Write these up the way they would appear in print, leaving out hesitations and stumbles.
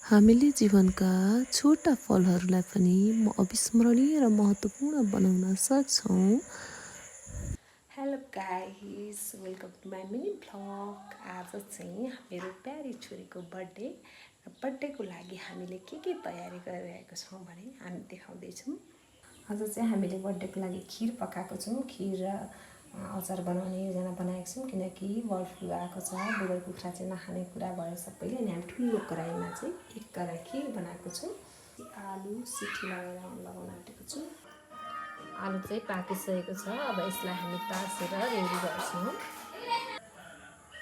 हामीले जीवनका छोटा फलहरूलाई पनि अविस्मरणीय र महत्त्वपूर्ण बनाउन सक्छौँ। Hello guys, welcome to my mini vlog. आज चाहिँ मेरो प्यारी छोरीको बर्थडे र बर्थडेको लागि हामीले के तयारी गरिरहेको छौँ भने हामी देखाउँदैछौँ। आज चाहिँ हामीले बर्थडेको लागि खिर पकाएको छौँ। खिर र अचार बनाउने योजना बनाएको छौँ किनकि बर्ड फ्लू आएको छ। बुढो कुखुरा चाहिँ नखाने कुरा भयो सबैले। अनि हामी ठुलो कराईमा चाहिँ एक कराई खिर बनाएको छौँ। आलु सिटी लगाउन आँटेको छु। आलु चाहिँ पाकिसकेको छ। अब यसलाई हामी तासेर रेडी गर्छौँ।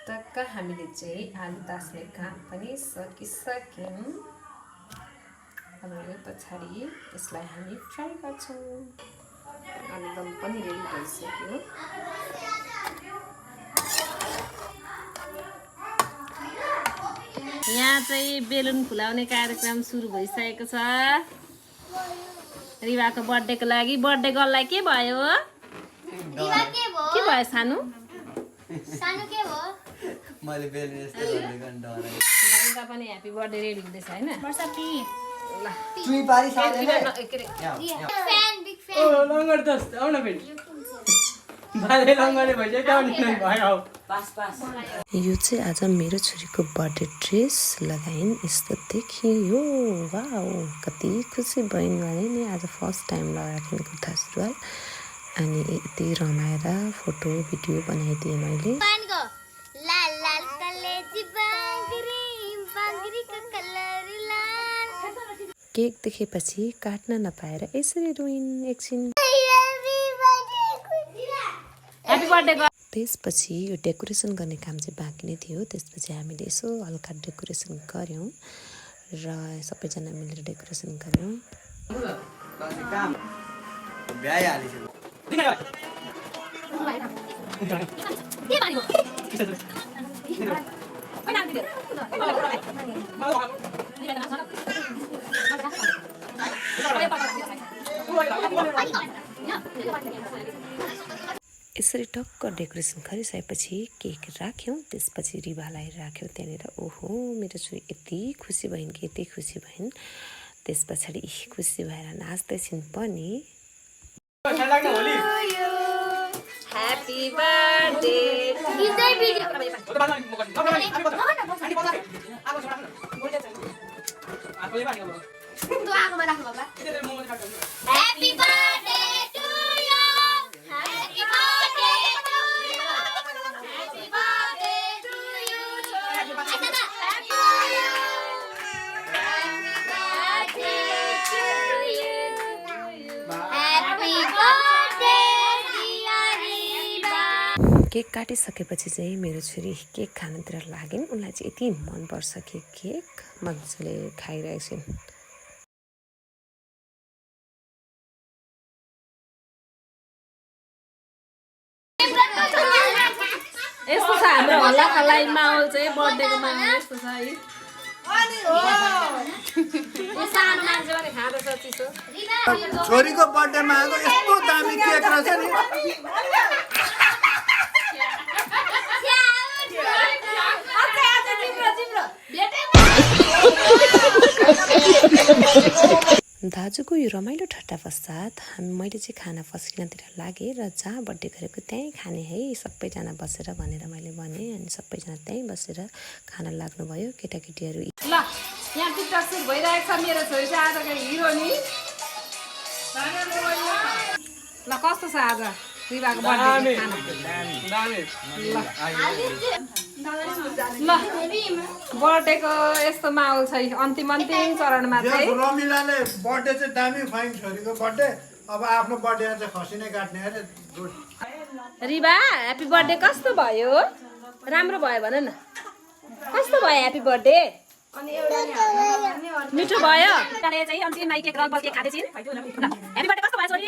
टक्क हामीले चाहिँ आलु तास्ने काम पनि सकिसक्यौँ। अब यो पछाडि यसलाई हामी फ्राई गर्छौँ। आलुदम पनि रेडी भइसक्यो। यहाँ चाहिँ बेलुन फुलाउने कार्यक्रम सुरु भइसकेको छ। रिवाको बर्थडेको लागि। बर्थडे गर्ललाई के भयो? रिवा के भयो सानो? सानो के भयो? मैले बेलुन यस्तो गर्ने डराए। रिवा पनि ह्यापी बर्थडे रेडी हुँदैछ हैन? वर्षा पी ल चुई पारी साले फैन बिग फैन लङ्गर दस्त आउ न फेरि बाले लङ्गरले भइसक्यो टाउन भयो पास यो चाहिँ आज मेरो छोरीको बर्थडे ड्रेस लगाइन्। यस्तो देखियो। वाउ, कति खुसी भइन् भने नि। आज फर्स्ट टाइम लगाएको कुर्ता सुरुवाल। अनि यति रमाएर फोटो भिडियो बनाइदिएँ मैले। पानीको लाल लाल कलेजी बाङ्ग्री बाङ्ग्रीको कलर लाल। केक देखेपछि काट्न नपाएर यसरी रोइन् एकछिन। Happy birthday. त्यसपछि यो डेकोरेसन गर्ने काम चाहिँ बाँकी नै थियो। त्यसपछि हामीले यसो हल्का डेकोरेसन गऱ्यौँ र सबैजना मिलेर डेकोरेसन गऱ्यौँ। काम भ्याइहालिस यसरी टक्क डेकोरेसन गरिसकेपछि केक राख्यौँ। त्यसपछि रिवालाई राख्यौँ त्यहाँनिर। ओहो, मेरो छोरी यति खुसी भइन् कि यति खुसी भइन्। त्यस पछाडि खुसी भएर नाच्दैछिन् पनि। Happy birthday. गिटार भिडियो तँ आगोमा राख बाबा। Happy birthday to you happy birthday to you happy birthday to you happy birthday to you happy birthday dear Riva. Cake काटिसकेपछि चाहिँ मेरो छोरी केक खानतिर लागिन्। उनलाई चाहिँ यति मनपर्छ कि केक मजाले खाइरहेछन्। यस्तो छ हाम्रो हल्ला खल्ला माहौल चाहिँ। बर्थडेको माहौल यस्तो छ है। सानो मान्छे पनि खाँदैछ चिसो। छोरीको बर्थडेमा आएको यस्तो दामी केक रहेछ नि। दाजुको यो रमाइलो ठट्टा पश्चात मैले चाहिँ खाना फस्किनतिर लागेँ र जहाँ बर्थडे गरेको त्यहीँ खाने है सबैजना बसेर भनेर मैले भनेँ। अनि सबैजना त्यहीँ बसेर खाना लाग्नुभयो। केटाकेटीहरू ल यहाँ पिक्चर सुट भइरहेको छ। मेरो छोरी चाहिँ आजको हिरो नि। ल कस्तो छ आज रिवाको बर्थडे खाना? ल बर्थडेको यस्तो माहौल छ। अन्तिम चरणमा चाहिँ रमिलाले बर्थडे चाहिँ दामी फाइन छोरीको बर्थडे। अब आफ्नो बर्थडे चाहिँ खसी नै काट्ने अरे। गुड रिवा, ह्यापी बर्थडे कस्तो भयो? राम्रो भयो भन न। कस्तो भयो ह्यापी बर्थडे? मिठो भयो। चाहिँ अन्तिममा केक रङ केक खाँदैछिन्। ह्यापी बर्थडे कस्तो भयो छोरी?